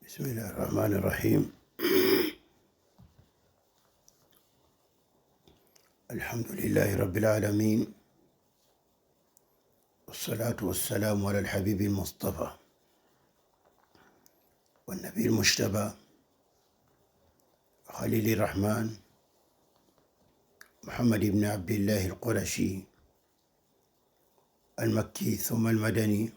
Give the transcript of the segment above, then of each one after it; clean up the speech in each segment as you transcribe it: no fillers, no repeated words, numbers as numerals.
بسم الله الرحمن الرحيم. الحمد لله رب العالمين، والصلاة والسلام على الحبيب المصطفى والنبي المجتبى خليل الرحمن محمد بن عبد الله القرشي المكي ثم المدني،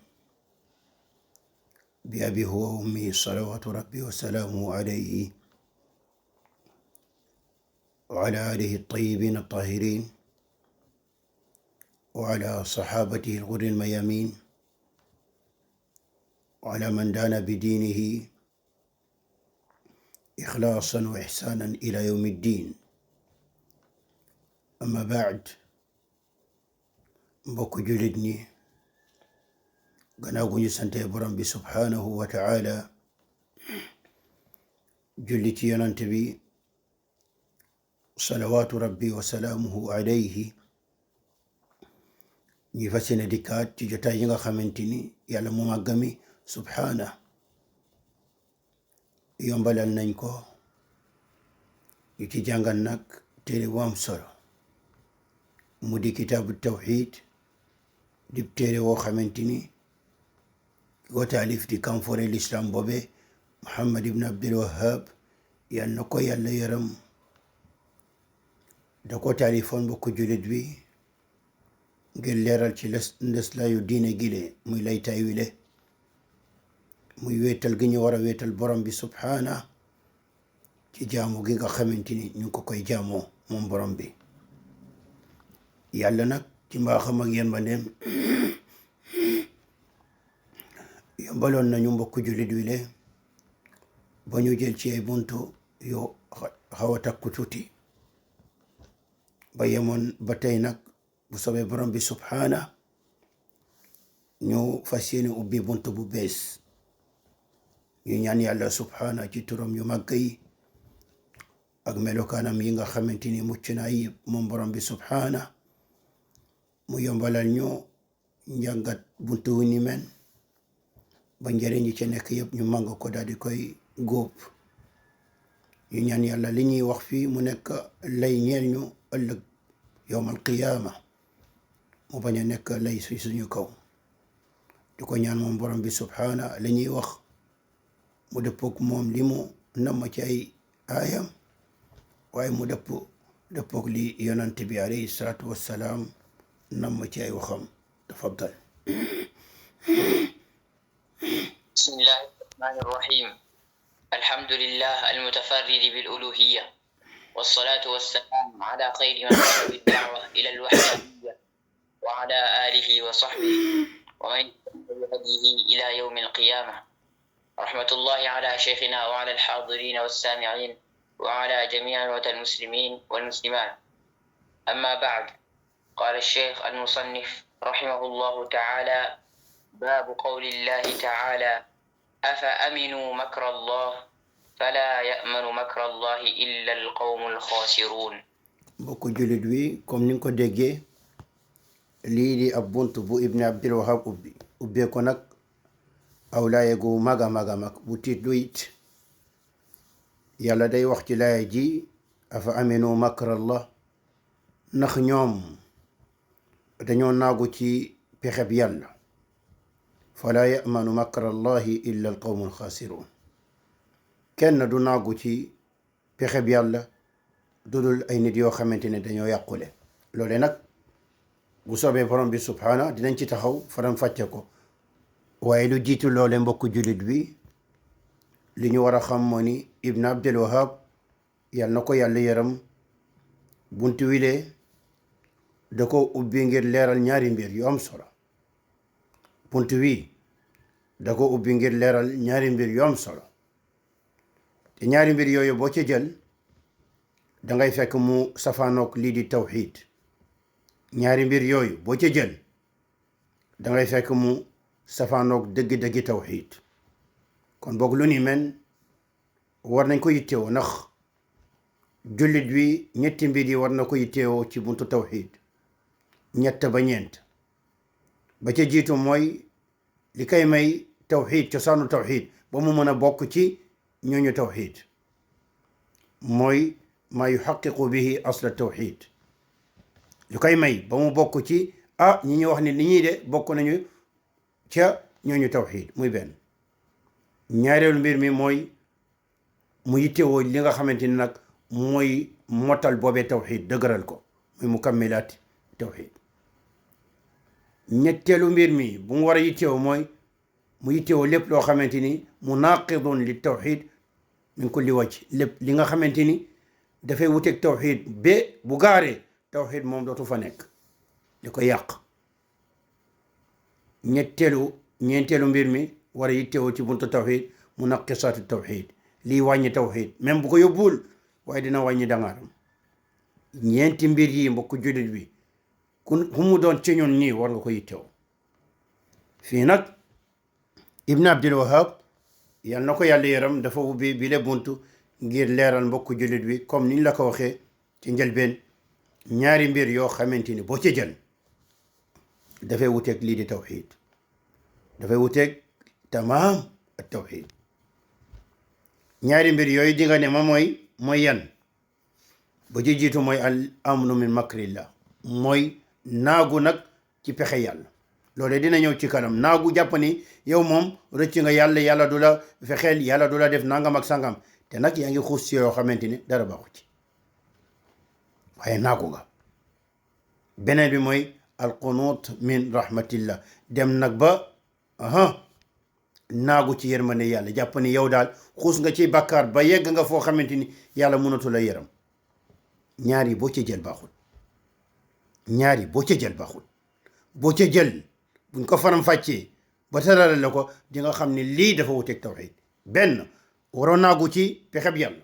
بأبي هو وأمي صلوات ربي وسلامه عليه وعلى آله الطيبين الطاهرين وعلى صحابته الغر الميامين وعلى من دان بدينه إخلاصا وإحسانا إلى يوم الدين. أما بعد، mbokk jullit ñi, gannaaw gu ñu sante borom bi subhaanahu wa ta'ala, julli ci yonante bi salawaatu rabbi wa salaamuhu alayhi, ñi fas yéene dikkaat ci jotaay yi nga xamante ni yàlla mu màgg mi subhaana yombalal nañ ko ñu ci jàngal nag téere bu am solo mu di kitaabu tawxiid, di téere woo xamante ni ko taalif di kanfore l'islam boobe Muhammad ibn Abdul Wahhab, yal na ko yàlla yaram. da ko taalifoon mbokk jullit bi ngir leeral ci ndeslaayu diine gile muy lay tay wile, muy wéetal gi ñu war a wéetal borom bi subhaana ci jaamu gi nga xamante ni ñu ko koy jaamoo moom borom bi. yàlla nag ci mbaaxam ak yërmandeem yombaloon nañu mbokk jullit wile ba ñu jël ci ay buntu yoo xaw a takku tuuti ba yemoon ba tey nag bu soobee borom bi subhaana ñu fas yéene ubbi buntu bu bees. ñu ñaan yàlla subhaana ci turam yu màgg yi ak melokaanam yi nga xamante ni mucc na ayib moom borom bi subhaana mu yombalal ñu njàngat buntu wu ni men ba njëriñ yi ci nekk yëpp ñu màng ko daal di koy góob. ñu ñaan yàlla li ñuy wax fii mu nekk lay ñeel ñu ëllëg yowmal qiyaama, mu bañ a nekk lay suñu kaw. di ko ñaan moom borom bi subhaana li ñuy wax mu dëppook moom li mu namm ci ay aayam, waaye mu dëppook li yonante bi alayhi salaatu wassalaam namm ci ay waxam. tafaddal. bismillahi rahmani rahim. alhamdulillah almutafarridi biluluhiyya والصلاة والسلام على خير من بدأ بالدعوة إلى الوحدانية وعلى آله وصحبه ومن يتبع بهديه إلى يوم القيامة. رحمة الله على شيخنا وعلى الحاضرين والسامعين وعلى جميع المسلمين والمسلمات. أما بعد، قال الشيخ المصنف رحمه الله تعالى: باب قول الله تعالى: أفأمنوا مكر الله فلا يأمن مكر الله إلا القوم الخاسرون. mbokk jullit wi, comme ni nga ko déggee, lii di ab bunt bu Ibn Abdul Wahhab ubbee ko nag aw laaya gu mag a mag a mag bu tiit lu it. yàlla day wax ci laaya ji: afa aminu makrallah, ndax ñoom dañoo naagu ci pexeb yàlla. fala yamanu makrallahi illa alqawmu alxaasiruun, kenn du naagu ci pexeb yàlla dudul ay nit yoo xamante ne dañoo yàqule. loole nag bu soobee borom bi subhaana dinañ ci taxaw faram fàcce ko, waaye lu jiitu loole mbokk jullit bi, li ñu war a xam moo ni Ibn Abdul Wahhab, yàlla na ko yàlla yaram, buntu wile da ko ubbi ngir leeral ñaari mbir yu am solo. buntu wi da ko ubbi ngir leeral ñaari mbir yu am solo, te ñaari mbir yooyu boo ci jël dangay fekk mu safaanook lii di tawxiid. ñaari mbir yooyu boo ci jël dangay fekk mu safaanook dëgg-dëggi tawxiid. kon boog lu ni men war nañ ko yittewoo, ndax jullit bi ñetti mbir yi war na ko yittewoo ci buntu tawxiid, ñett ba ñeent. ba ca jiitu mooy li koy may tawxiid cosaanu tawxiid ba mu mën a bokk ci ñooñu tawxiid mooy maa yuxaqiqu bihi asla tawxiid lu koy may ba mu bokk ci ñi ñuy wax ni li ñuy de bokk nañu ca ñooñu tawxiid muy benn ñaareelu mbir mi mooy mu yittewoo li nga xamante ni nag mooy motal boobee tawxiid dëgëral ko muy mukammilaat tawxiid ñetteelu mbir mi bu mu war a yittewoo mooy mu yittewoo lépp loo xamante ni munaqidun li tawxiid min kulli wajh lépp li nga xamante ni dafay wuteeg tawxiid ba bu gaaree tawxiid moom dootu fa nekk di ko yàq ñeenteelu mbir mi war a yittewoo ci buntu tawxiid munaqisaatu tawxiid lii wàññi tawxiid même bu ko yóbbuwul waaye dina wàññi dangaaram ñeenti mbir yi mbokk jullit bi ku mu doon ci ñun nii war nga ko yittewoo fii nag Ibn Abdul Wahab yal na ko yàlla yaram dafa ubbi bi le buntu ngir leeral mbokk jullit bi comme niñ la ko waxee ci njëlbeen ñaari mbir yoo xamante ni boo ci jël dafay wuteeg lii di tawxiid dafay wuteeg tamaam ak tawxiid ñaari mbir yooyu di nga ne ma mooy yan ba ci jiitu mooy al amnu min makrillah mooy naagu nag ci pexe yàlla loole dina ñëw ci kanam naagu jàpp ni yow moom rëcc nga yàlla du la fexeel yàlla du la def nangam ak sangam te nag yaa ngi xuus ci yoo xamante ni dara baaxu ci waaye naagu nga beneen bi mooy al qunut min rahmatillah dem nag ba naagu ci yërmande yàlla jàpp ni yow daal xuus nga ci bàkkaar ba yegg nga foo xamante ni yàlla mënatu la yërëm ñaari boo ca jël baaxul ñaari boo ca jël baaxul boo ca jël buñ ko faram fàccee ba tërale la ko di nga xam ne lii dafa wuteeg tawxiid benn waroo naagu ci pexeb yàlla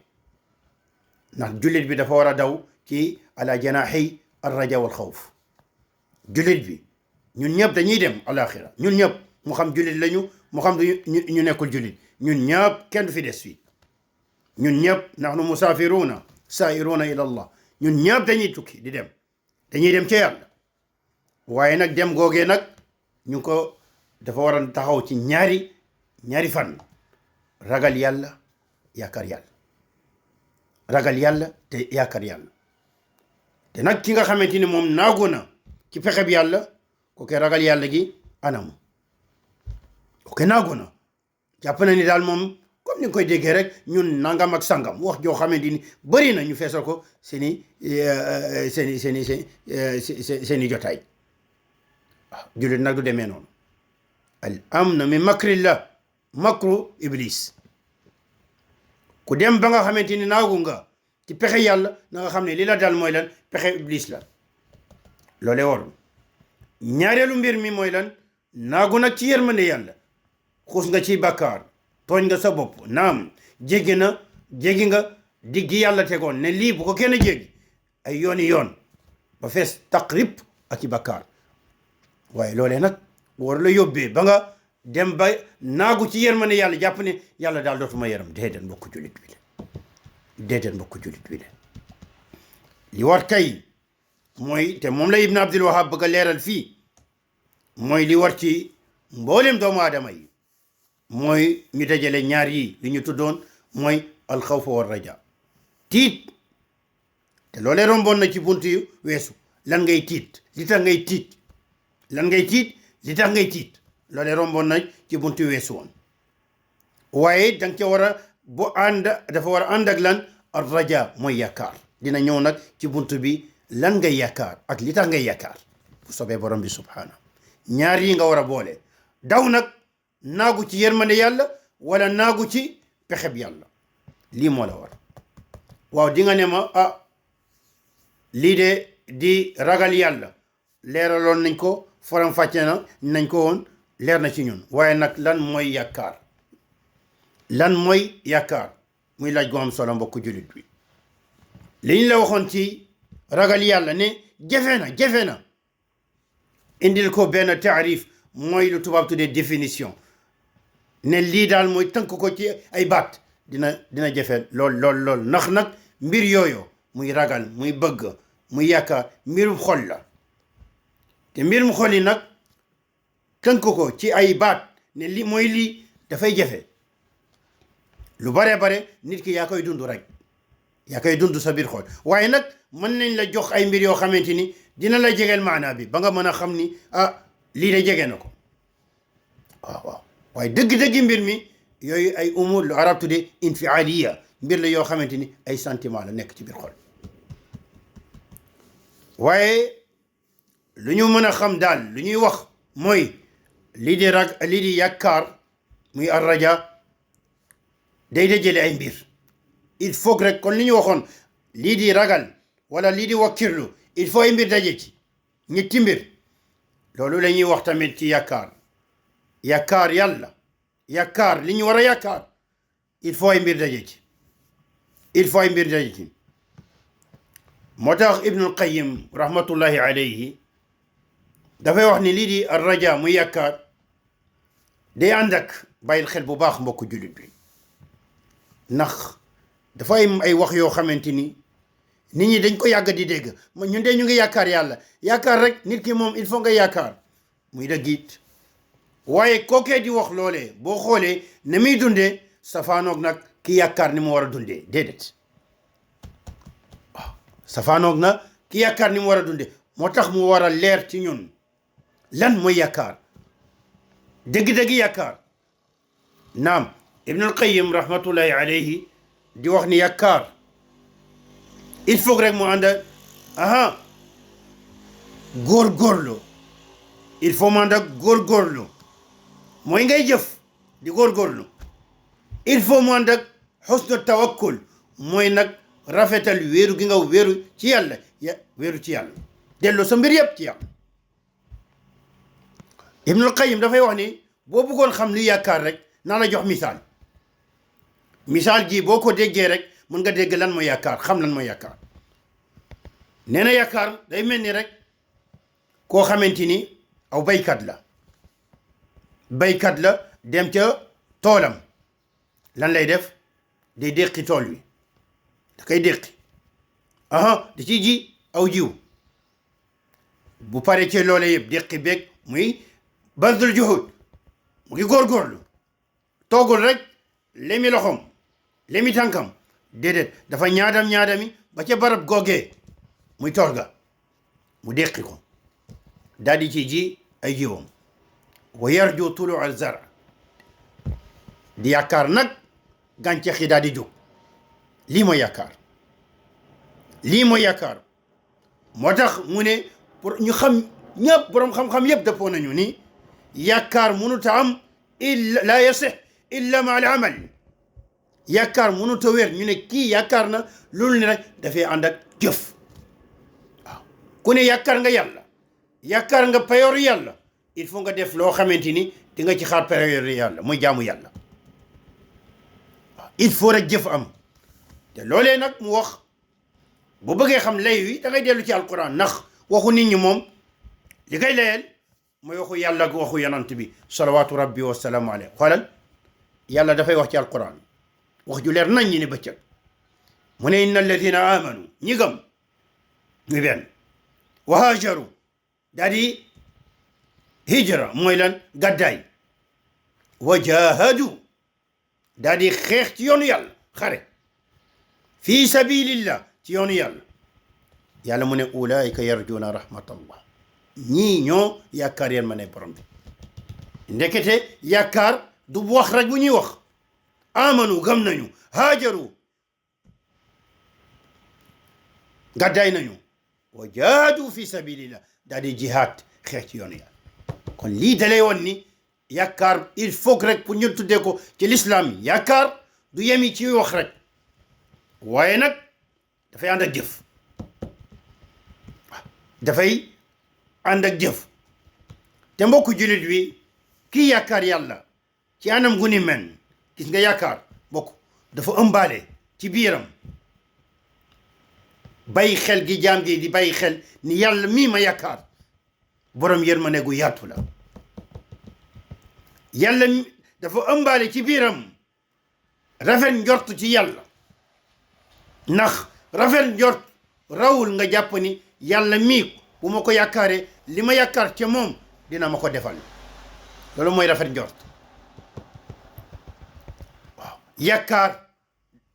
ndax jullit bi dafa war a daw ci ala janaaxi arraja wal xawf jullit bi ñun ñëpp dañuy dem alaxira ñun ñëpp mu xam jullit lañu mu xam ñu nekkul jullit ñun ñëpp kenn du fi des fii ñun ñëpp nahnu musaafiruuna saa'iruuna ila allah ñun ñëpp dañuy tukki di dem dañuy dem ca yàlla waaye nag dem googee nag ñu ko dafa war a taxaw ci ñaari fan ragal yàlla yaakaar yàlla ragal yàlla te yaakaar yàlla te nag ki nga xamante ni moom naagu na ci pexeb yàlla ko ke ragal yàlla gi anamu ko ke naagu na jàpp na ni daal moom comme ni nga koy déggee rek ñun nangam ak sangam wax joo xamante ni bëri na ñu feesal ko seeni jotaay waaw jullit nag du demee noonu al amn min makrillah makru iblis ku dem ba nga xamante ni naagu nga ci pexe yàlla na nga xam ne li la dal mooy lan pexe iblis la loolee warul ñaareelu mbir mi mooy lan naagu nag ci yërmande yàlla xuus nga ci bàkkaar tooñ nga sa bopp naam jéggi nga diggi yàlla tegoon ne lii bu ko kenn jéggi ay yoon ba fees taqrib ak ci bàkkaar waaye loolee nag war la yóbbee ba nga dem ba naagu ci yërmande yàlla jàpp ne yàlla daal dootuma yaram déedéet mbokku jullit bi de li war tey mooy te moom la Ibn Abdul Wahab bëgg a leeral fii mooy li war ci mboolem doomu aadama yi mooy ñu dajale ñaar yi li ñu tuddoon mooy alxawfa war raja tiit te loolee romboon na ci buntu yu weesu lan ngay tiit li tax ngay tiit loolee romboon na ci buntu yu weesu woon waaye danga ca war a dafa war a ànd ak lan ar raja mooy yaakaar dina ñëw nag ci buntu bi lan ngay yaakaar ak li tax ngay yaakaar bu soobee borom bi subhaanahu ñaar yi nga war a boole daw nag naagu ci yërmande yàlla wala naagu ci pexeb yàlla lii moo la war waaw di nga ne ma lii de di ragal yàlla leeraloon nañ ko faram fàcce nañ ko woon leer na ci ñun waaye nag lan mooy yaakaar muy laaj gu am solo mbokku jullit bi li ñu la waxoon ci ragal yàlla ne jafe na indil ko benn taarif mooy lu tubaab tuddee définition ne lii daal mooy tënk ko ci ay baat dina jafe lool ndax nag mbir yooyu muy ragal muy bëgg muy yaakaar mbirum xol la te mbirum xol yi nag tënk ko ci ay baat ne li mooy lii dafay jafe lu bare bare nit ki yaa koy dund rek yaa koy dund sa biir xol waaye nag mën nañ la jox ay mbir yoo xamante ni dina la jegeel maanaa bi ba nga mën a xam ni lii de jege na ko waaw waaye dëgg-dëgg mbir mi yooyu ay umur lu arab tudde infialiya mbir la yoo xamante ni ay sentiment la nekk ci biir xol waaye lu ñu mën a xam daal lu ñuy wax mooy lii di yaakaar muy arraja day dajale ay mbir il faut rek kon li ñu waxoon lii di ragal wala lii di wakkirlu il faut ay mbir daje ci ñetti mbir loolu la ñuy wax tamit ci yaakaar yàlla yaakaar li ñu war a yaakaar il faut ay mbir daje ci il faut ay mbir daje ci moo tax Ibnul Qayyim rahmatullahi alayhi dafay wax ni lii di arraja muy yaakaar day ànd ak bàyyil xel bu baax mbokku jullit bi ndax dafa am ay wax yoo xamante ni nit ñi dañ ko yàgg di dégg ñun de ñu ngi yaakaar yàlla yaakaar rek nit ki moom il faut nga yaakaar muy dëgg it waaye kookee di wax loolee boo xoolee ne muy dundee safaanoog nag ki yaakaar ni mu war a dundee déedéet waaw safaanoog na ki yaakaar ni mu war a dundee moo tax mu war a leer ci ñun lan mooy yaakaar dëgg-dëgg yaakaar naam Ibnul Qayyim rahmatullahi alayhi di wax ni yaakaar il faut rek mu ànd góorgóorlu il faut mu ànd ak góorgóorlu mooy ngay jëf di góorgóorlu il faut mu ànd ak xusnu tawakkul mooy nag rafetal wéeru gi nga wéeru ci yàlla wéeru ci yàlla delloo sa mbir yëpp ci yàlla Ibnul Qayyim dafay wax ni boo bëggoon xam li yaakaar rek naa la jox misaal ji boo ko déggee rek mën nga dégg lan mooy yaakaar xam lan mooy yaakaar nee na yaakaar day mel ni rek koo xamante ni aw baykat la dem ca toolam lan lay def day déqi tool wi da koy déqi da ciy ji aw jiw bu pare ci loole yëpp déqi beeg muy bazul juhud mu ngi góorgóorlu toogul rek lemi loxom lemi tànkam déedéet dafa ñaadami ba ca barab googee muy tool ga mu déqi ko daal di ci ji ay jiwam wa yarju tulu al zar di yaakaar nag gàncax yi daal di jóg lii mooy yaakaar moo tax mu ne pour ñu xam ñëpp boroom xam-xam yëpp dëppoo nañu ni yaakaar mënut a am la yasih illa ma al amal yaakaar mënut a wér ñu ne kii yaakaar na loolu ne rek dafay ànd ak jëf waaw ku ne yaakaar nga yàlla yaakaar nga payooru yàlla il faut nga def loo xamante ni di nga ci xaar payooru yàlla mooy jaamu yàlla waaw il faut rek jëf am te loolee nag mu wax bu bëggee xam lay wi da ngay dellu ci alquran ndax waxu nit ñi moom li koy layel mooy waxu yàlla ak waxu yonant bi salawaatu rabbi wa salaamu alayhi xoolal yàlla dafay wax ci alquran wax ju leer nañ ñi ne bëccëg mu ne inna alladina amanu ñi gëm ñu benn wa hajaru daal di hijra mooy lan gàddaay wa jahadu daal di xeex ci yoonu yàlla xare fi sabilillah ci yoonu yàlla mu ne ulaika yarjuna rahmatallah ñii ñoo yaakaar yéen ma ne borom bi ndekete yaakaar du wax rek bu ñuy wax amanu gëm nañu haajaru gàddaay nañu wa jaadu fi sabilillah daal di jihaad xeex ci yoonu yàlla kon lii dalay woon ni yaakaar il faut rek pour ñu tuddee ko ci l'islam yaakaar du yemi ci wax rek waaye nag dafay ànd ak jëf dafay ànd ak jëf te mbokku jullit wi kii yaakaar yàlla ci anam gu ni men gis nga yaakaar mbokk dafa ëmbaale ci biiram bàyyi xel gi jaam gi di bàyyi xel ni yàlla mii ma yaakaar borom yërmande gu yaatu la yàlla dafa ëmbaale ci biiram rafet njort ci yàlla ndax rafet njort rawul nga jàpp ni yàlla mii bu ma ko yaakaaree li ma yaakaar ca moom dina ma ko defal loolu mooy rafet njort yaakaar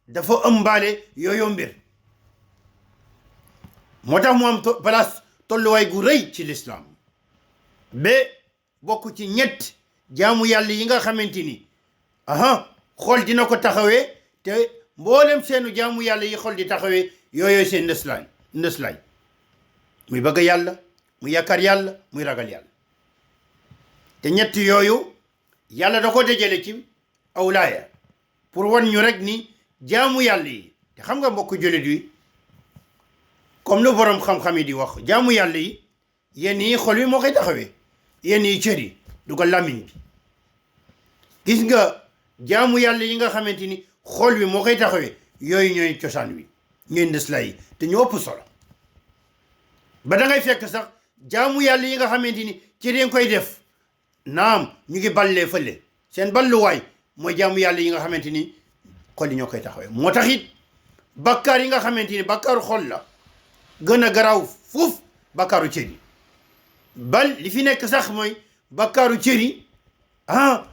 dafa ëmbaale yooyu mbir moo tax mu am place tolluwaay gu rëy ci lislaam ba bokk ci ñett jaamu yàlla yi nga xamante ni xol dina ko taxawee te mboolem seenu jaamu yàlla yi xol di taxawee yooyu seen ndëslaay muy bëgg yàlla muy yaakaar yàlla muy ragal yàlla te ñett yooyu yàlla da ko dajale ci awlaaya pour wan ñu rek ni jaamu yàlla yi te xam nga mbokk jullit yi comme lu borom xam-xam yi di wax jaamu yàlla yi yenn yi xol wi moo koy taxawee yenn yi cër yi du ko làmmiñ bi gis nga jaamu yàlla yi nga xamante ni xol wi moo koy taxawee yooyu ñooy cosaan wi ñooy ndëslaay yi te ñu ëpp solo ba da ngay fekk sax jaamu yàlla yi nga xamante ni cër yi nga koy def naam ñu ngi ballee fële seen balluwaay mooy jaamu yàlla yi nga xamante ni xol yi ñoo koy taxawee moo tax it bakkaar yi nga xamante ni bakkaaru xol la gën a garaaw fuuf bakkaaru cër yi bal li fi nekk sax mooy bakkaaru cër yi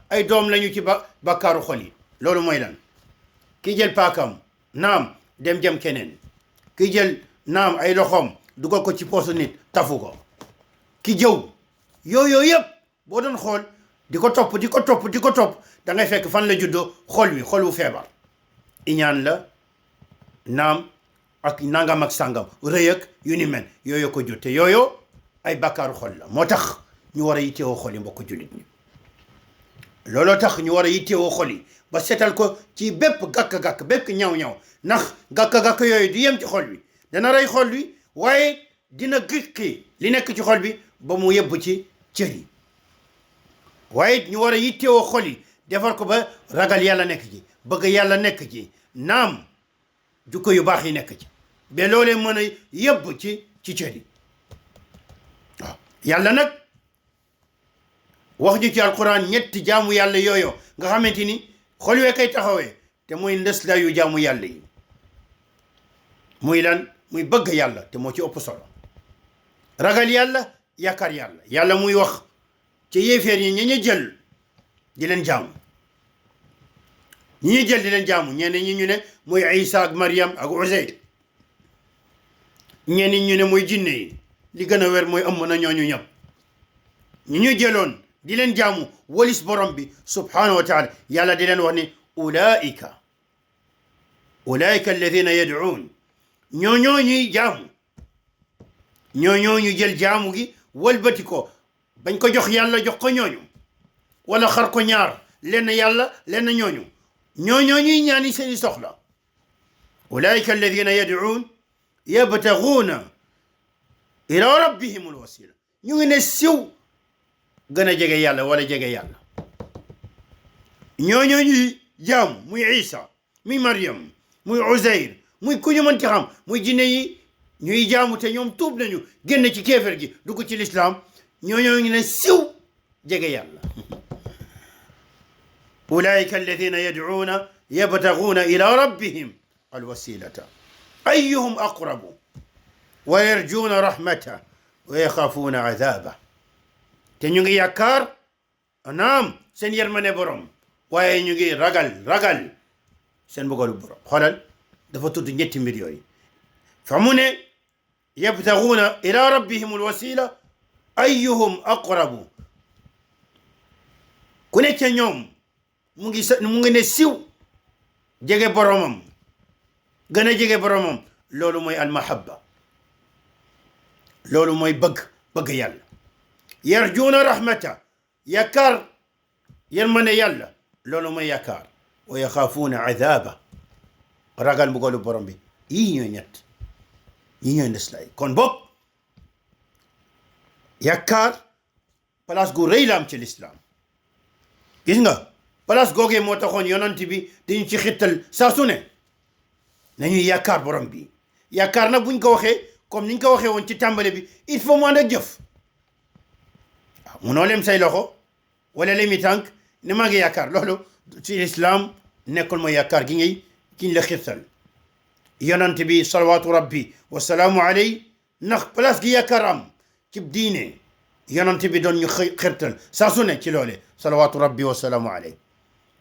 ay doom lañu ci bakkaaru xol yi loolu mooy lan ki jël paakam naam dem jëm keneen ki jël naam ay loxoom dugal ko ci poosu nit tafu ko ki jëw yooyu yëpp boo doon xool di ko topp da ngay fekk fan la juddoo xol wu feebar iñaan la naam ak nangam ak sàngam rëy ak yu ni mel yooyu ko jur te yooyu ay bakkaaru xol la moo tax ñu war a yittewoo xol yi mbokk jullit ñi looloo tax ñu war a yittewoo xol yi ba setal ko ci bépp gàkk-gàkk bépp ñaw-ñaw ndax gàkk-gàkk yooyu du yem ci xol bi dana rey xol bi waaye dina giqi li nekk ci xol bi ba mu yebbu ci cër yi waaye ñu war a yittewoo xol yi defar ko ba ragal yàlla nekk ci bëgg yàlla nekk ci naam jukko yu baax yi nekk ci ba loolee mën a yebb ci cër yi waaw yàlla nag wax ju ci alquran ñetti jaamu yàlla yooyu nga xamante ni xol wee kay taxawee te muy ndëslaayu jaamu yàlla yi muy lan muy bëgg yàlla te moo ci ëpp solo ragal yàlla yaakaar yàlla muy wax ci yéeféer yi ñi jël di leen jaamu ñi jël di leen jaamu ñenn ñi ñu ne muy Isa ak Maryam ak Uzayr ñenn ñi ñu ne muy jinne yi li gën a wér mooy ëmb na ñooñu ñëpp ñi ñu jëloon di leen jaamu walis borom bi subhanahu wa taala yàlla di leen wax ni ulaika alladina yad'uun ñooñoo ñuy jaamu ñooñoo ñu jël jaamu gi walbati ko bañ ko jox yàlla jox ko ñooñu wala xar ko ñaar lenn yàlla lenn ñooñu ñuy ñaani seeni soxla ulaika alladina yad'uun yabtaguuna ila rabbihim alwasila ñu ngi ne siw gën a jege yàlla wala jege yàlla ñooñoo ñuy jaamu muy Isa muy Maryam muy Uzayr muy ku ñu mën ci xam muy jinne yi ñuy jaamu te ñoom tuub nañu génn ci kéefër gi dugg ci lislaam ñooñoo ñu ne siw jege yàlla ulaika alladina yad'uuna yabtaguuna ila rabbihim alwasilata ayyuhum aqrabu wa yarjuuna rahmata wa yaxaafuuna adaba te ñu ngi yaakaar naam seen yërmande borom waaye ñu ngi ragal seen bëggalu borom xoolal dafa tudd ñetti mbir yooyu fa mu ne yabtaguuna ila rabbihim alwasila ayyuhum aqrabu ku ne ca ñoom mu ngi ne siw jege boromam gën a jege boromam loolu mooy almahabba loolu mooy bëgg yàlla yarjuuna rahmata yaakaar yërmande yàlla loolu mooy yaakaar wa yaxaafuuna adaba ragal mbugalu borom bi yii ñooy ñett yii ñooy ndeslay kon boog yaakaar place gu rëy la am ci lislaam gis nga place googee moo taxoon yonent bi dañu ci xittal saa su ne nañuy yaakaar borom bi yaakaar nag buñ ko waxee comme niñ ko waxee woon ci tàmbale bi il faut mu ànd ak jëf waaw munoo lem say loxo wala lemi tànk ne maa ngi yaakaar loolu ci lislaam nekkul mooy yaakaar gi ngay kiñ la xittal yonent bi salawaatu rabbi wasalaamu aley ndax place gi yaakaar am ci diine yonent bi doon ñu xirtal saa su ne ci loole salawaatu rabbi wasalaamu aley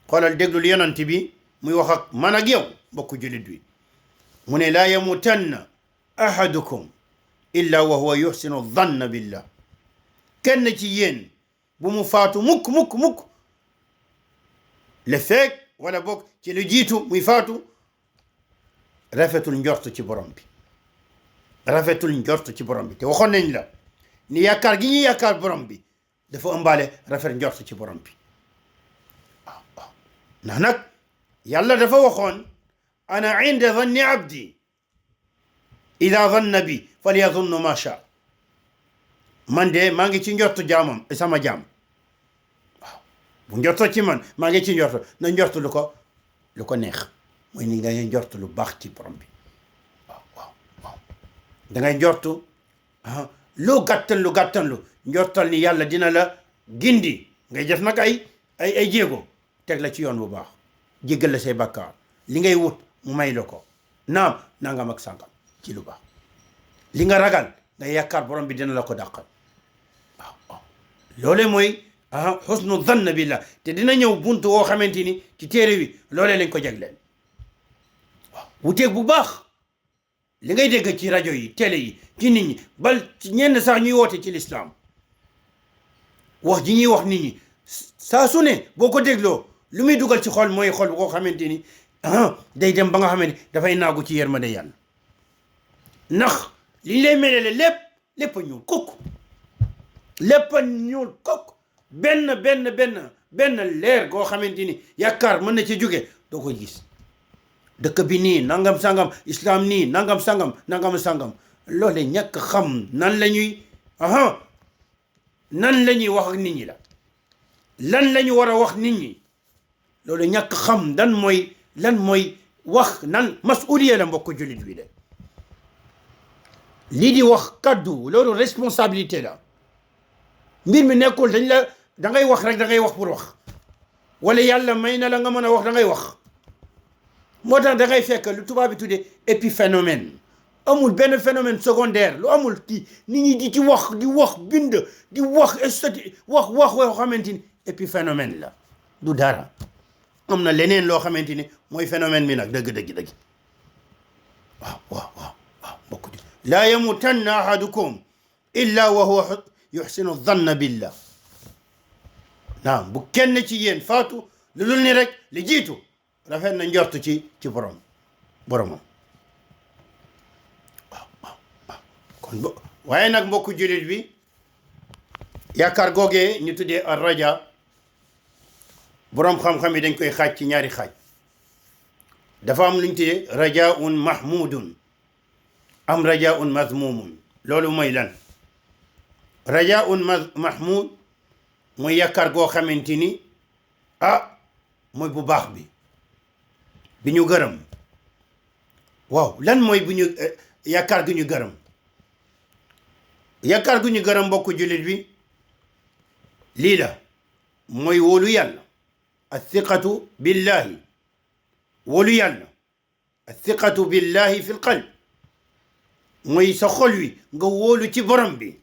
xoolal déglu li yonent bi muy wax ak man ak yow mbokku jullit wi mu ne laa yamutanna ahadukum illa wa huwa yuhsinu dhanna billah kenn ci yéen bu mu faatu mukk mukk mukk le feek wala boog ci lu jiitu muy faatu rafetul njort ci borom bi rafetul njort ci borom bi te waxoon nañ la ni yaakaar gi ñuy yaakaar borom bi dafa ëmbaale rafet njort ci borom bi waaw waaw ndax nag yàlla dafa waxoon ana inda dhanni abdi ida dhanna bi falyadhunnu ma sha man de maa ngi ci njortu jaamam sama jaam waaw bu njortoo ci man maa ngi ci njortu na njortu lu ko neex mooy ni ngay njortu lu baax ci borom bi waaw waaw waaw da ngay njortu loo gàttanlu njortal ni yàlla dina la gindi ngay def nag ay jéego teg la ci yoon bu baax jéggal la say bakkaar li ngay wut mu may la ko naam nangam ak sàngam ci lu baax li nga ragal nga yaakaar borom bi dina la ko dàqal waaw waaw loolee mooy xusnu zann billah te dina ñëw buntu woo xamante ni ci téere wi loolee lañ ko jagleel waaw wuteeg bu baax li ngay dégg ci rajo yi télé yi ci nit ñi bal ci ñenn sax ñuy woote ci lislaam wax ji ñuy wax nit ñi saa su ne boo ko dégloo lu muy dugal ci xol mooy xol boo xamante ni day dem ba nga xamante dafay naagu ci yërmande yàlla ndax li ñu lay melale lépp a ñuul kukk lépp a ñuul kukk benn leer goo xamante ni yaakaar mën na ci jóge doo ko gis dëkk bi nii nangam sangam islam nii nangam sangam loole ñàkk xam nan la ñuy wax ak nit ñi la lan la ñu war a wax nit ñi loolu ñàkk xam lan mooy wax nan masuliya la mbokk jullit bi de lii di wax kaddu loolu responsabilité la mbir mi nekkul da ngay wax rek da ngay wax pour wax wala yàlla may na la nga mën a wax da ngay wax moo tax da ngay fekk lu tubaab bi tuddee épiphénomène amul benn phénomène secondaire lu amul kii nit ñi di ci wax bind di wax estati wax yoo xamante ni épiphénomène la du dara am na leneen loo xamante ni mooy phénomène bi nag dëgg waaw mbokk di laa yamutanna ahadukum illa wa huwa yuhsinu dhanna billah naam bu kenn ci yéen faatu lu dul ni rek li jiitu rafet na njortu ci boromam waaw kon waaye nag mbokku jullit bi yaakaar googee ñu tuddee ar raja boroom xam-xam yi dañ koy xaaj ci ñaari xaaj dafa am lu ñu tuddee rajaun mahmudun am rajaun mazmumun loolu mooy lan rajaun mahmud mooy yaakaar goo xamante ni mooy bu baax bi ñu gërëm waaw lan mooy bu ñu yaakaar gu ñu gërëm yaakaar gu ñu gërëm mbokku jullit bi lii la mooy wóolu yàlla athiqatu billahi wóolu yàlla athiqatu billahi fi l qalb mooy sa xol wi nga wóolu ci borom bi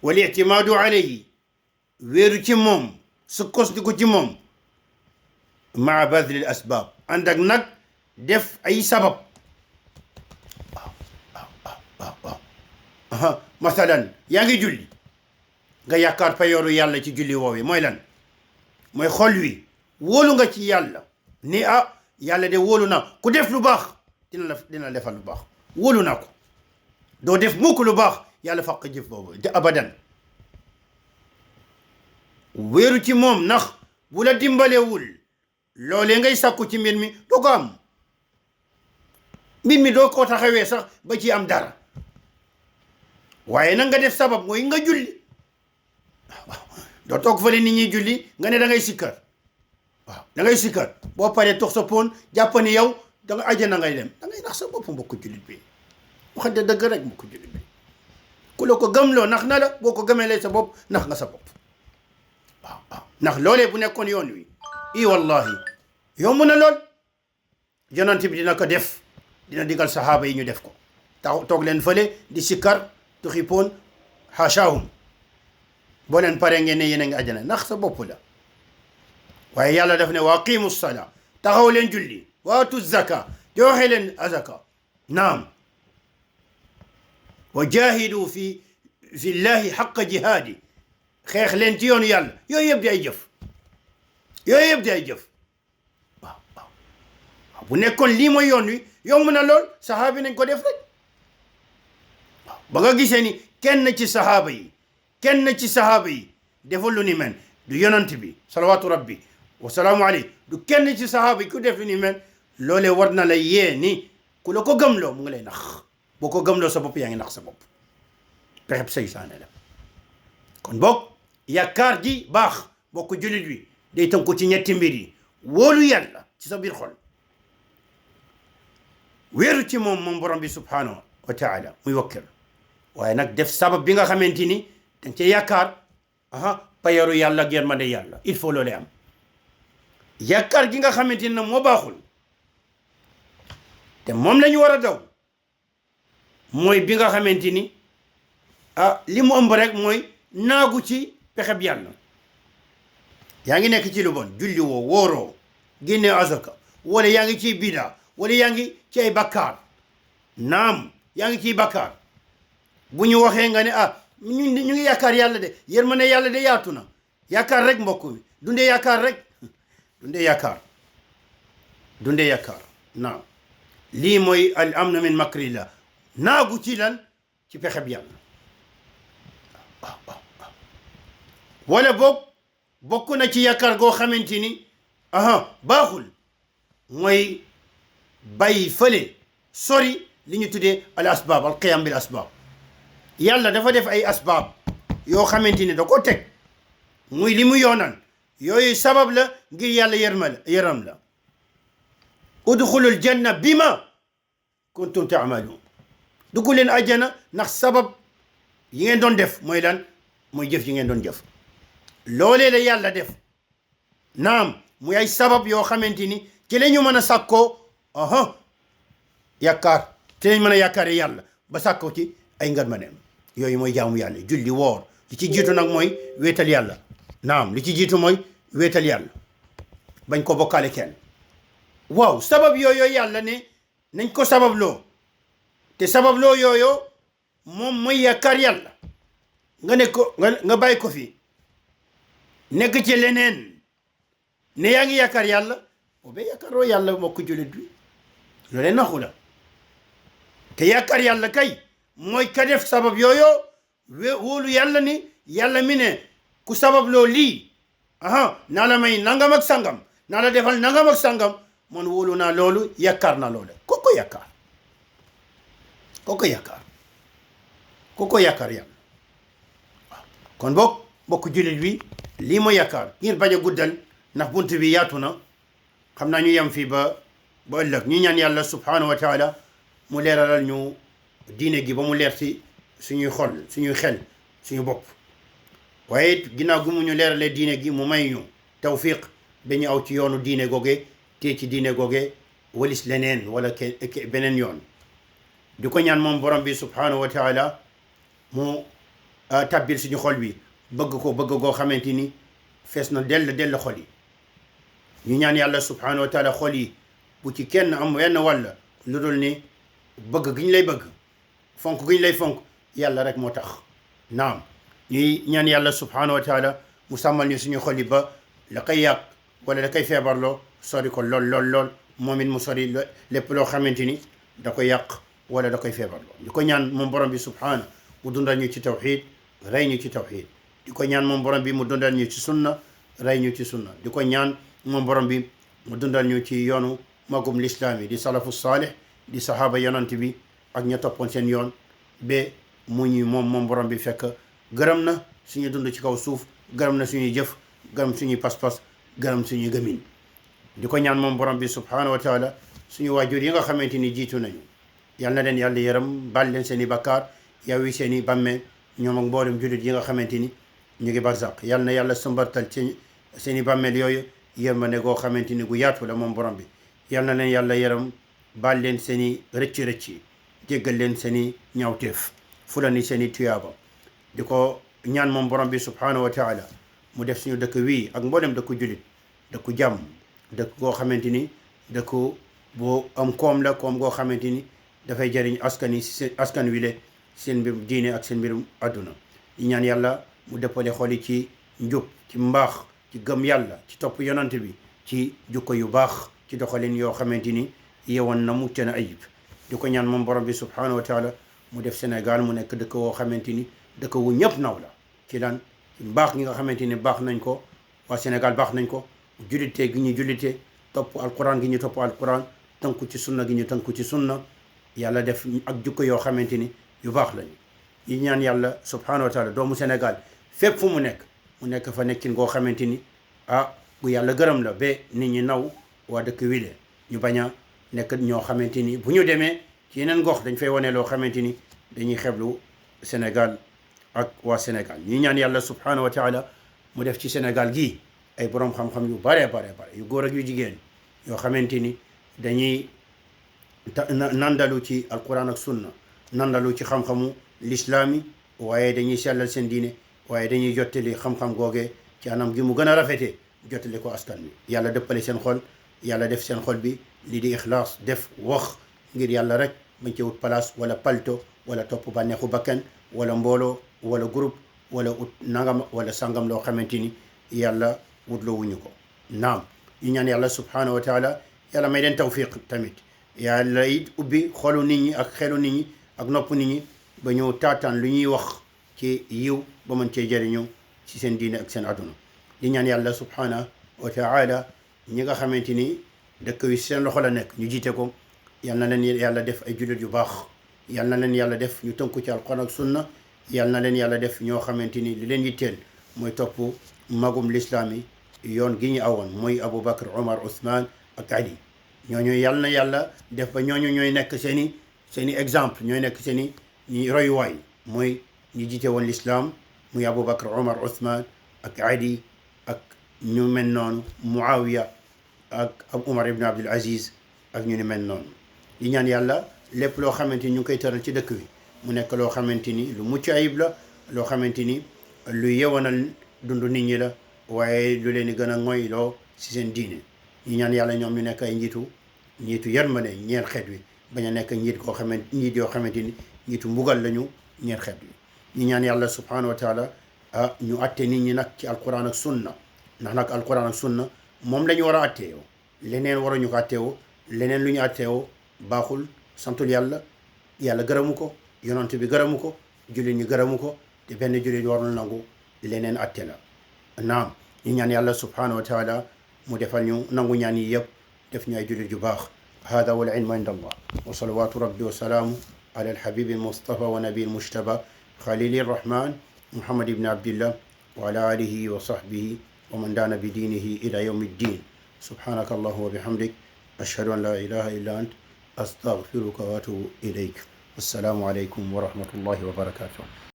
wal ictimaadu alayhi wéeru ci moom sukkandiku ci moom maa badlil asbaab ànd ak nag def ay sabab masalan yaa ngi julli nga yaakaar payooru yàlla ci julli woowi mooy lan mooy xol wi wóolu nga ci yàlla ni yàlla de wóolu naa ku def lu baax dina defal lu baax wóolu naa ko doo def mukk lu baax yàlla faq jëf boobu te abadan wéeru ci moom ndax bu la dimbalewul loolee ngay sàkku ci mbir mi doo ko am mbir mi doo ko taxawee sax ba ci am dara waaye nag nga def sabab mooy nga julli doo toog fële nit ñi julli nga ne da ngay sikkar waaw da ngay sikkar boo paree tox sa poon jàpp ni yow da nga àjjana ngay dem da ngay nax sa bopp mbokku jullit bi waxante dëgg rek mbokku jullit bi ku la ko gëmloo nax na la boo ko gëmelee sa bopp nax nga sa bopp waaw ndax loolee bu nekkoon yoon wi wallahi yomb na lool yonent bi dina ko def dina digal sahaaba yi ñu def ko toog leen fële di sikkar tuxi poon xaashaahum boo leen paree ngeen ne yéen a ngi àjjana ndax sa bopp la waaye yàlla daf ne wa aqimu salaa taxaw leen julli waatu zaka joxe leen azaka naam wa jahidu fi llahi xaqa jihaadi xeex leen ci yoonu yàlla yooyu yëpp di ay jëf yooyu yëpp di ay jëf waaw waaw bu nekkoon lii mooy yoon wi yomb na lool saxaabi nañ ko def rek waaw ba nga gisee ni kenn ci saxaaba yi deful lu ni mel du yonant bi salawaatu rabbi wasalaamu alayhi du kenn ci saxaaba yi ku def lu ni mel loolee war na la yee ni ku la ko gëmloo mu ngi lay nax boo ko gëmloo sa bopp yaa ngi nax sa bopp pexeb seytaane la kon boog yaakaar ji baax bokk jullit wi day tënku ci ñetti mbir yi wóolu yàlla ci sa biir xol wéeru ci moom borom bi subhanahu wa taala muy wakkil waaye nag def sabab bi nga xamante ni dañ ca yaakaar payaru yàlla ak yërmande yàlla il faut loolee am yaakaar gi nga xamante ni nag moo baaxul te moom la ñu war a daw mooy bi nga xamante ni li mu ëmb rek mooy naagu ci pexeb yàlla yaa ngi nekk ci lu bon julli woo wóoroo génne azaka wala yaa ngi ciy bida wala yaa ngi ci ay bakkaar naam yaa ngi ciy bakkaar bu ñu waxee nga ne ñu ngi yaakaar yàlla de yërmande yàlla de yaatu na yaakaar rek mbokk mi dundee yaakaar rek dundee yaakaar naam lii mooy al amnu min makrillah naagu ci lan ci pexeb yàlla wala boog bokk na ci yaakaar goo xamante ni baaxul mooy bàyyi fële sori li ñu tuddee al asbaab al qiyam bil asbaab yàlla dafa def ay asbaab yoo xamante ni da ko teg muy li mu yoonal yooyu sabab la ngir yàlla yërëm la udxulul janna bima kuntum taamaluun dugg leen àjjana ndax sabab yi ngeen doon def mooy lan mooy jëf yi ngeen doon jëf loolee la yàlla def naam muy ay sabab yoo xamante ni ci la ñu mën a sàkkoo yaakaar ci lañ mën a yaakaare yàlla ba sàkkoo ci ay ngërmaneem yooyu mooy jaamu yàlla julli woor li ci jiitu nag mooy wéetal yàlla naam li ci jiitu mooy wéetal yàlla bañ ko bokkaale kenn waaw sabab yooyu yàlla ne nañ ko sababloo te sababloo yooyu moom mooy yaakaar yàlla nga ne ko nga bàyyi ko fi nekk ci leneen ne yaa ngi yaakaar yàlla boobe yaakaaroo yàlla mbokk jullit bi loolee naxu la te yaakaar yàlla kay mooy ka def sabab yooyu wóolu yàlla ni yàlla mi ne ku sabab loo lii naa la may nangam ak sangam naa la defal nangam ak sangam man wóolu naa loolu yaakaar naa loolu koko yaakaar yàlla kon bokk jullit bi lii ma yaakaar ngir bañ a guddal ndax bunt bi yaatu na xam naa ñu yem fii ba ëllëg ñu ñaan yàlla subhanahu wa taala mu leeralal ñu diine gi ba mu leer si suñuy xol suñuy xel suñu bopp waaye ginnaaw gi mu ñu leeralee diine gi mu may ñu tawfiq ba ñu aw ci yoonu diine googe te ci diine googe walis leneen wala beneen yoon di ko ñaan moom borom bi subhanahu wa taala mu tabbil suñu xol bi bëgg goo xamante ni fees na dell xol yi ñu ñaan yàlla subhanahu wa taala xol yi bu ci kenn am wenn wàll lu dul ni bëgg gi ñu lay bëgg fonk gi ñu lay fonk yàlla rek moo tax naam ñuy ñaan yàlla subhanahu wa taala mu sàmmal ñu suñu xol yi ba la koy yàq wala la koy feebarloo sori ko lool moom it mu sori lépp loo xamante ni da koy yàq wala da koy feebarloo di ko ñaan moom borom bi subhanahu mu dundal ñu ci tawxid rey ñu ci tawxid di ko ñaan moom borom bi mu dundal ñu ci sunna rey ñu ci sunna di ko ñaan moom borom bi mu dundal ñu ci yoonu magum lislaam yi di salafu saalih di sahaaba yonant bi ak ña toppoon seen yoon ba mu ñu moom borom bi fekk gërëm na suñu dund ci kaw suuf gërëm na suñuy jëf gërëm suñuy pas-pas gërëm suñuy gëmin di ko ñaan moom borom bi subhanahu wa taala suñu waajur yi nga xamante ni jiitu nañu yal na leen yàlla yaram baal leen seen i bakkaar yawwi seen i bàmmeel ñoom ak mboolem jullit yi nga xamante ni ñu ngi barzaq yal na yàlla sëmbartal ci seen i bàmmeel yooyu yërmande goo xamante ni gu yaatu la moom borom bi yal na leen yàlla yaram baal leen seen i rëcc jéggal leen seen i ñaawteef fula ni seen i tuyaaba di ko ñaan moom borom bi subhanahu wa taala mu def suñu dëkk wii ak mboolem dëkku jullit dëkku jàmm, dëkk goo xamante ni dëkku boo am koom la, koom goo xamante ni dafay jëriñ askan wi le seen mbirum diine ak seen mbirum àdduna. di ñaan yàlla mu dëppale xoli ci njub, ci mbaax, ci gëm yàlla, ci topp yonante bi, ci jukko yu baax, ci doxalin yoo xamante ni yewoon na mucc na ayib. di ko ñaan moom borom bi subhanahu wa taala mu def Sénégal mu nekk dëkk woo xamante ni dëkk wu ñëpp naw la ci lan ci mbaax gi nga xamante ni baax nañ ko, waa Sénégal baax nañ ko, jullite gi ñu jullite, topp alquran gi ñu topp alquran, tënku ci sunna gi ñu tënku ci sunna, yàlla def ak jukko yoo xamante ni yu baax lañu. yi ñaan yàlla subhanahu wa taala doomu Sénégal fépp fu mu nekk fa nekkin goo xamante ni bu yàlla gërëm la ba nit ñi naw waa dëkk wile. ñu bañ a nekk ñoo xamante ni bu ñu demee ci yeneen gox dañ fay wane loo xamante ni dañuy xeblu Sénégal ak waa Sénégal. ñi ñaan yàlla subhanahu wa taala mu def ci Sénégal gii ay borom xam-xam yu bare yu góor ak yu jigéen yoo xamante ni dañuy nandalu ci alquran ak sunna, nandalu ci xam-xamu lislaami, waaye dañuy sellal seen diine, waaye dañuy jottali xam-xam googee ci anam gi mu gën a rafetee jottali ko askan wi. yàlla dëppale seen xol, yàlla def seen xol bi lii di ixlaas, def wax ngir yàlla rek, bañ ci wut place wala palto wala topp bànneexu bakkan wala mbooloo wala groupe wala ut nangam wala sangam loo xamante ni yàlla wutloo wuñu ko. naam ñu ñaan yàlla subhanahu wa taala yàlla may leen tawfiq tamit, yàlla it ubbi xolu nit ñi ak xelu nit ñi ak nopp nit ñi ba ñëw taataan lu ñuy wax ci yiw ba mën cee jëriñu ci seen diine ak seen aduna. di ñaan yàlla subhanahu wa taala ñi nga xamante ni dëkk wi seen loxo la nekk ñu jiite ko, yal na leen yàlla def ay jullit yu baax, yal na leen yàlla def ñu tënku ci alquran ak sunna, yal na leen yàlla def ñoo xamante ni li leen yitteel mooy topp magum lislaam yi yoon gi ñu awoon mooy Aboubacar, Omar, Ousmane ak Ali. ñooñu yal na yàlla def ba ñooñu ñooy nekk seen i exemple, ñooy nekk seen i royuwaay, mooy ñi jiite woon lislaam muy Aboubacar, Omar, Ousmane ak Ali ak ñu mel noonu, Muawiya ak Umar ibn Abdul Aziz ak ñu ni mel noonu. di ñaan yàlla lépp loo xamante ni ñu ngi koy tëral ci dëkk bi mu nekk loo xamante ni lu mucc ayib la, loo xamante ni lu yewanal dundu nit ñi la, waaye lu leen di gën a ngoyloo si seen diine. ñu ñaan yàlla ñoom ñu nekk ay njiitu yërmande ñeel xeet wi, bañ a nekk njiit yoo xamante ni njiitu mbugal lañu ñeel xeet wi. ñu ñaan yàlla subhanahu wa taala ñu atte nit ñi nag ci alquran ak sunna, ndax nag alquran ak sunna moom la ñu war a atteewoo, leneen waruñu ko atteewoo, leneen lu ñu atteewoo baaxul, santul yàlla gërëmu ko, yonent bi gërëmu ko, jullit ñi gërëmu ko, te benn jullit warul nangu leneen atte la. naam ñu ñaan yàlla subhanahu wa taala mu defal ñu nangu ñaan yi yëpp, def ñu ay jullit yu baax. hada wal ilmu inda allah wa salawatu rabbi wa salaamu ala alhabibi almustafa wa nabi almujtaba khalili arrahman muhammad ibn abdillah wa ala alihi wa sahbihi wa man daana bi diinihi ila yawmi ddin. subhanaka allahumma wa bihamdik ashhadu an la ilaha illa ant astaghfiruka wa atubu ilayk. assalamu alaykum wa rahmatullahi wa barakatuh.